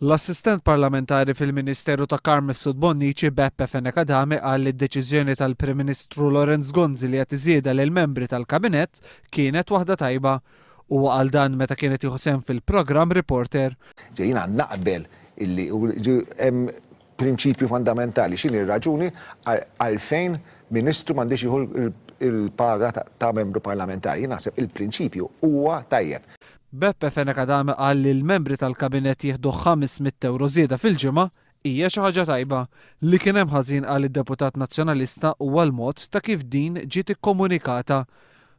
L-Assistent Parlamentari fil-Ministeru ta' Carm Mifsud Bonnici, Beppe Fenech Adami qal li d-deċiżjoni tal-Prim Ministru Lawrence Gonzi li jagħti żieda lill-membri tal-Kabinett kienet waħda tajba. Huwa qal dan meta kien qed jieħu sehem fil-programm Reporter. Jiena naqbel illi hemm prinċipju fundamentali, x'inhi r-raġuni għalfejn Ministru m'għandux jieħu l-paga ta' membru parlamentari. Jien naħseb il-prinċipju huwa tajjeb. Beppe Fenech Adami qal li l-membri tal-Kabinett jieħdu 500 ewro żieda fil-ġimgħa hija xi ħaġa tajba. Li kien hemm ħażin qal id-deputat Nazzjonalista huwa l-mod ta' kif din ġiet ikkomunikata.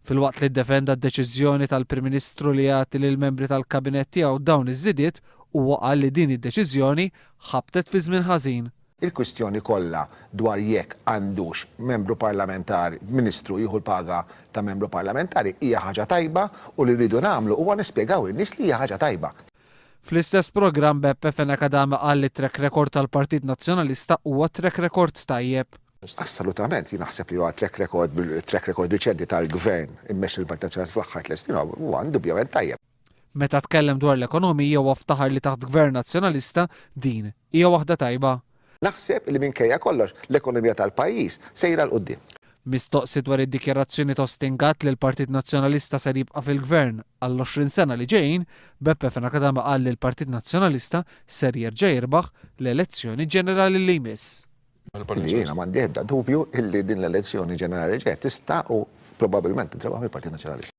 Filwaqt li ddefenda d-deċiżjoni tal-Prim Ministru li jagħti lill-membri tal-Kabinett tiegħu dawn iż-żidiet, huwa qal li din id-deċiżjoni ħabtet fi żmien ħażin. Il-kwistjoni kollha dwar jekk għandux membru parlamentari, ministru jieħu l-paga ta' membru parlamentari hija ħaġa tajba u li rridu nagħmlu huwa nispjegaw lin-nies li hija ħaġa tajba. Fl-istess programm Beppe Fenech Adami qal li t-track record tal-Partit Nazzjonalista huwa track record tajjeb. Assolutament, jien naħseb li huwa track record, track record riċenti tal-Gvern immexxi mill-Partit Nazzjonalista fl-aħħar tlett snin huwa indubjament tajjeb. Meta tkellem dwar l-ekonomija huwa ftaħar li taħt Gvern Nazzjonalista din hija waħda tajba. Naħseb li minkejja kollox l-ekonomija tal-pajjiż sejra 'l quddiem. Mistoqsi dwar id-dikjarazzjoni ta' Austin Gatt li l-Partit Nazzjonalista ser jibqa' fil-Gvern għall-20 sena li ġejjin, Beppe Fenech Adami qal li l-Partit Nazzjonalista ser jerġa' jirbaħ l-elezzjoni ġenerali li jmiss. Li jiena m'għandi ebda dubju illi din l-elezzjoni ġenerali ġejja tista' u probabbilment tintrebaħ mill-Partit Nazzjonalista.